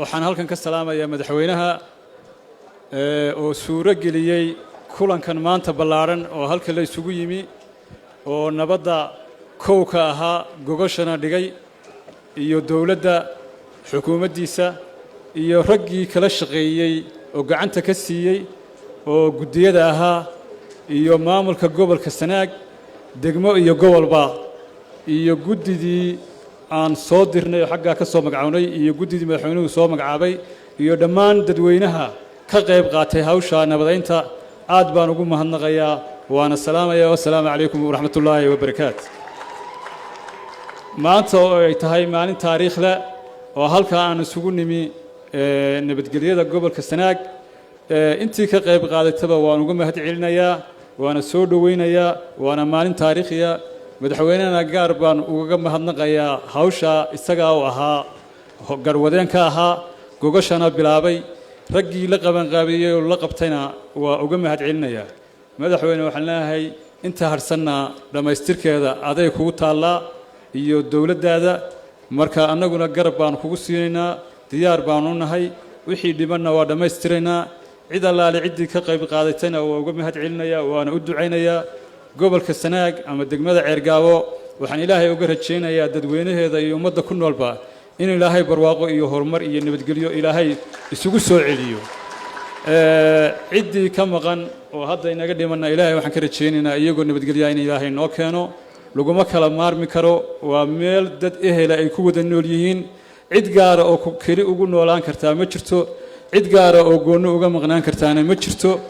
Waxaan halkan ka salaamayaa madaxweynaha oo suuro geliyey kulankan maanta ballaadhan oo halka la isugu yimi, oo nabadda kowka ahaa, gogoshana dhigay, iyo dowladda xukuumaddiisa iyo raggii kala shaqeeyey oo gacanta ka siiyey oo guddiyada ahaa, iyo maamulka gobolka Sanaag, degmo iyo gobolba, iyo guddidii aan soo dirnay oo xaggaa ka soo magacownay, iyo guddidii madaxweynuhu soo magacaabay, iyo dhammaan dadweynaha ka qayb qaatay hawsha nabadaynta. Aad baan ugu mahadnaqayaa, waana salaamaya. Wassalaamu calaykum waraxmatullaahi wabarakaatu. Maanta oo ay tahay maalin taariikh leh oo halkaa aan isugu nimi nabadgelyada gobolka Sanaag, intii ka qayb qaadataba waan uga mahad celinayaa, waana soo dhoweynayaa, waana maalin taariikhiya. Madaxweynehana gaar baan ugaga mahadnaqayaa hawshaa isagaa u ahaa garwadeenka ahaa, gogashana bilaabay, raggii la qabanqaabiyey oo la qabtayna waa uga mahad celinayaa. Madaxweyne, waxaan leeyahay inta harsanna dhammaystirkeeda aday kugu taallaa iyo dowladdaada. Marka annaguna garab baanu kugu siinaynaa, diyaar baanu nahay, wixii dhibanna waa dhammaystiraynaa. Cid allaale ciddii ka qayb qaadatayna waa uga mahad celinayaa, waana u ducaynayaa. Gobolka Sanaag ama degmada Ceergaabo waxaan Ilaahay uga rajaynayaa dadweynaheeda iyo ummadda ku noolba in Ilaahay barwaaqo iyo horumar iyo nabadgelyo Ilaahay isugu soo celiyo. Ciddii ka maqan oo hadda inaga dhimanna Ilaahay waxaan ka rajaynaynaa iyagoo nabadgelyaa in Ilaahay noo keeno. Laguma kala maarmi karo, waa meel dad ehela ay ku wada nool yihiin. Cid gaara oo keli ugu noolaan kartaa ma jirto, cid gaara oo goonni uga maqnaan kartaana ma jirto.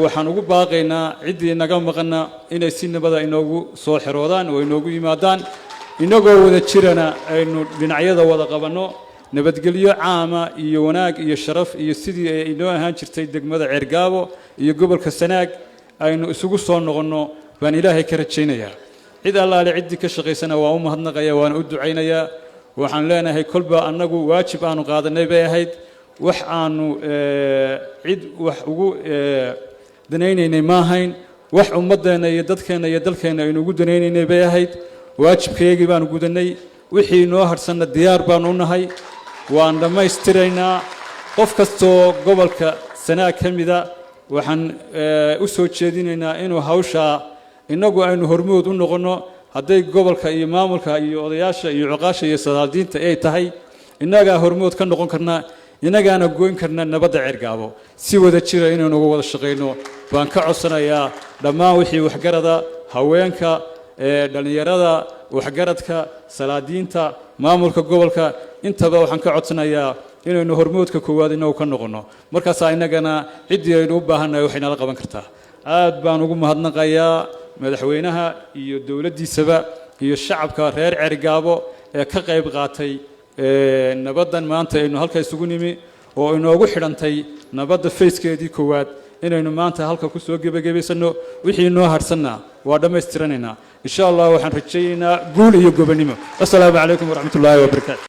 Waxaan ugu baaqaynaa ciddii inaga maqanna inay si nabada inoogu soo xeroodaan oo inoogu yimaadaan, inagoo wada jirana aynu dhinacyada wada qabanno, nabadgelyo caama iyo wanaag iyo sharaf iyo sidii ay inoo ahaan jirtay degmada Ceergaabo iyo gobolka Sanaag aynu isugu soo noqonno baan Ilaahay ka rajaynayaa. Cid allaale ciddii ka shaqaysana waa u mahadnaqaya, waana u ducaynayaa. Waxaan leenahay kolba annagu waajib aanu qaadanay bay ahayd, wax aanu cid wax ugu danaynaynay ma ahayn, wax ummaddeenna iyo dadkeenna iyo dalkeenna aynu ugu danaynaynay bay ahayd. Waajibkayagii baanu gudannay, wixii noo harsanna diyaar baanu u nahay, waan dhammaystiraynaa. Qof kastoo gobolka Sanaag ka mida waxaan u soo jeedinaynaa inuu hawshaa innagu aynu hormood u noqonno. Hadday gobolka iyo maamulka iyo odayaasha iyo cuqaasha iyo sadaadiinta ay tahay, innagaa hormood ka noqon karnaa, innagaana goyn karna nabadda Ceergaabo. Si wada jira inaynu uga wada shaqayno baan ka codsanayaa dhammaan wixii waxgarada, haweenka, dhallinyarada, waxgaradka, salaadiinta, maamulka gobolka, intaba waxaan ka codsanayaa inaynu hormoodka koowaad inagu ka noqonno. Markaasaa innagana ciddii aynu u baahannahay waxay nala qaban kartaa. Aad baan ugu mahadnaqayaa madaxweynaha iyo dowladdiisaba iyo shacabka reer Ceergaabo ee ka qayb qaatay nabaddan maanta aynu halka isugu nimi oo inoogu xidhantay nabadda phase-keedii koowaad inaynu maanta halka ku soo gebagabaysanno. Wixii inoo harsanna waa dhammaystiranaynaa, insha Allah. Waxaan rajaynaynaa guul iyo gobonnimo. Assalaamu calaykum waraxmatullaahi wabarakaatu.